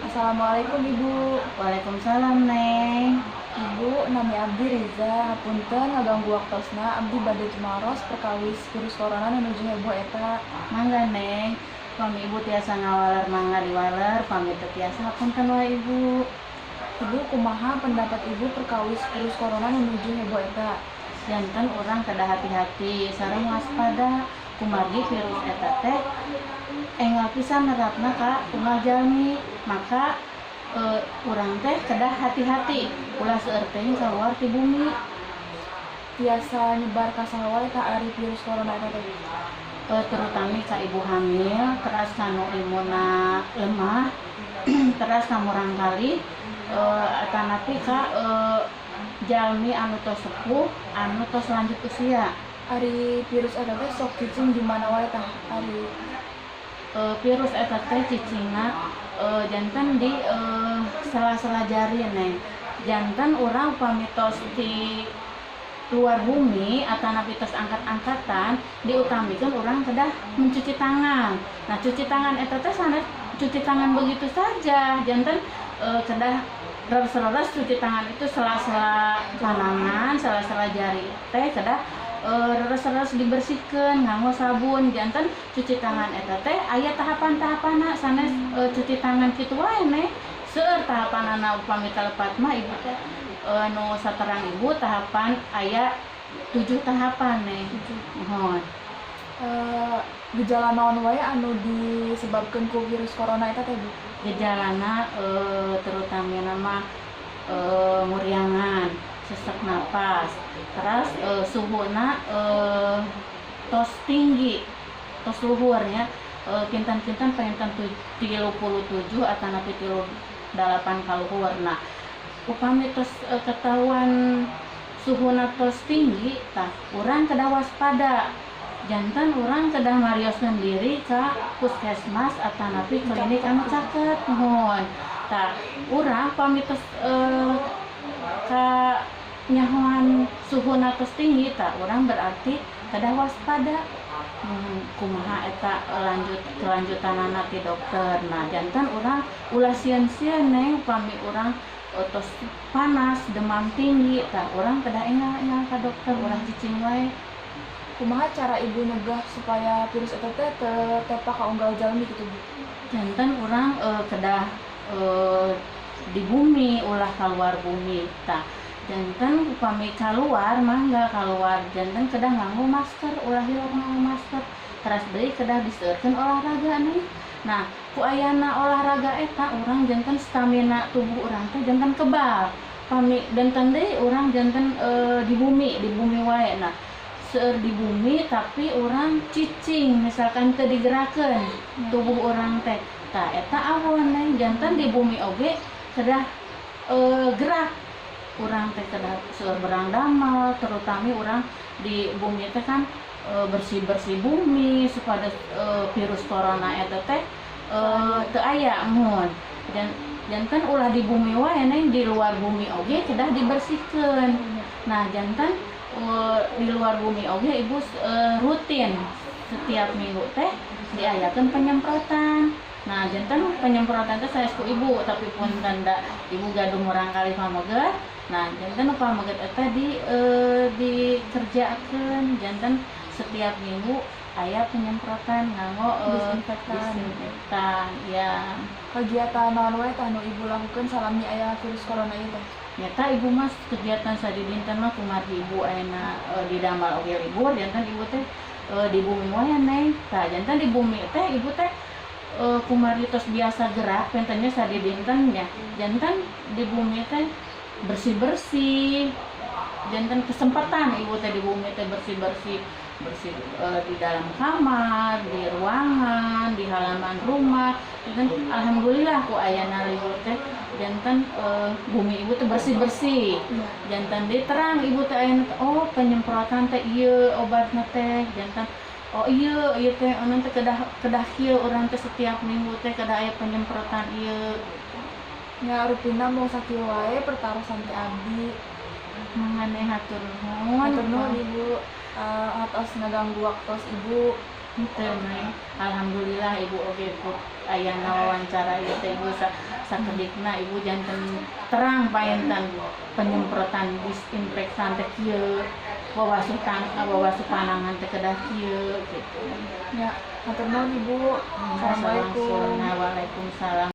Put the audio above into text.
Assalamualaikum, Ibu. Waalaikumsalam, Neng. Ibu, nami abdi Riza. Hapunten ngaganggu waktosna, abdi bade tumaros perkawis virus corona nu nuju heboh eta. Mangga, Neng. Pami Ibu tiasa ngawaler, mangga diwaler, pami teu tiasa, hapunten wae, Ibu. Ibu, kumaha pendapat Ibu perkawis virus corona nu nuju heboh eta? Janten urang kedah hati-hati sareng waspada, kumargi virus eta teh enggal pisan neratna ka unggal jalmi, maka urang teh kedah hati-hati, ulah seueur teuing keluar ti bumi. Tiasa nyebar ka saha wae tah ari virus corona eta teh? Terutama ka ibu hamil, teras kanu imunna lemah, teras ka murangkalih, atanapi ka jalmi anu tos sepuh, anu tos lanjut usia. Ari virus eta teh sok cicing di mana wae tah ari? Virus eta teh cicingna janten di sela-sela jari, Neng. Janten urang upami tos di luar bumi atanapi tos angkat-angkatan, diutamikan urang kedah mencuci tangan. Nah, cuci tangan eta teh sanes cuci tangan begitu saja, janten kedah reres-reres cuci tangan itu sela-sela panangan, sela-sela jari teh kedah reres-reres dibersihkan nganggo sabun. Janten cuci tangan eta teh aya tahapan-tahapanna, sanes cuci tangan kitu wae, Neng. Seueur tahapanana. Upami lepat mah, Ibu teh nu saterang Ibu tahapan aya tujuh tahapan, Neng. Muhun. Gejala naon wae anu disebabkeun ku virus corona eta teh, Bu? Gejalana terutama nama muriangan, sesak napas, terus suhuna tos tinggi, tos luhur nya, kintan-kintan panginten 37 atanapi 38 kaluhur. Nah, upami tos ketahuan suhuna tos tinggi, tah urang kedah waspada, janten urang kedah marioskeun diri ka puskesmas atanapi klinik anu caket. Muhun. Tah, urang pami tos ka nyahoan suhuna tos tinggi, tah urang berarti kedah waspada. Kumaha eta lanjut kelanjutanana ti dokter. Nah, janten urang ulah sieun-sieun, Neng. Pami urang tos panas, demam tinggi, tah urang kedah enggal-enggal ka dokter, ulah cicing wae. Kumaha cara Ibu nyegah supaya virus eta teh teu tepa ka unggal jalmi gitu, Bu? Janten urang kedah di bumi, ulah keluar bumi. Tah, janten upami keluar, mangga keluar, janten kedah nganggo masker, ulah hilap nganggo masker. Teras deui kedah diseueurkeun olahraga nih. Nah, ku ayana olahraga eta, urang janten stamina tubuh urang teh janten kebal. Pami danten deui urang janten di bumi wae. Nah, seueur di bumi tapi urang cicing, misalkan teu digerakkeun tubuh urang teh, tah eta awon, Neng. Janten di bumi oge kedah gerak urang teh, kedah seueur berang damel, terutama urang di bumi teh kan bersih-bersih bumi supaya virus corona eta teh teu aya. Muhun. Dan janten ulah di bumi wae, Neng, di luar bumi oge kedah dibersihkeun. Nah, janten di luar bumi oge Ibu rutin setiap minggu teh diayakeun penyemprotan. Nah, janten penyemprotan teh sanes ku Ibu, tapi punten da Ibu gaduh murangkalih pameget. Nah, janten pameget eta dikerjakeun, janten setiap minggu aya penyemprotan nganggo disinfektan. Disinfektan ya. Kegiatan naon wae tah nu Ibu lakukeun salami aya virus corona ieu teh? Nyata Ibu mah kegiatan sadidinten mah, kumargi Ibu ayeuna di damal oge libur, janten Ibu teh di bumi wae, Neng. Tah, janten di bumi teh Ibu teh kumargi tos biasa gerak punten nya sadidinten nya, janten di bumi teh bersih-bersih. Janten kesempatan Ibu teh di bumi teh bersih-bersih, bersih di dalam kamar, di ruangan, di halaman rumah. Janten alhamdulillah ku ayana libur teh janten bumi Ibu teh bersih-bersih. Janten di terang Ibu teh ayeuna teh, oh, penyemprotan teh ieu obatna teh, janten oh iya, ieu teh anu teh kedah kedah kieu, urang teh setiap minggu teh kedah aya penyemprotan ieu. Nya, rupina mung sakieu wae pertarosan ti abdi. Mangga, hatur nuhun. Hatur nuhun, Ibu, atos ngaganggu waktos Ibu. Henteu, Neng. Alhamdulillah Ibu oge ku ayana wawancara ieu teh, Ibu sakedikna Ibu janten terang painten penyemprotan disinfektan teh kieu, wawasuh tang wawasuh panangan teh kedah kieu gitu. Ya, hatur nuhun, Ibu. Assalamualaikum. Waalaikumsalam.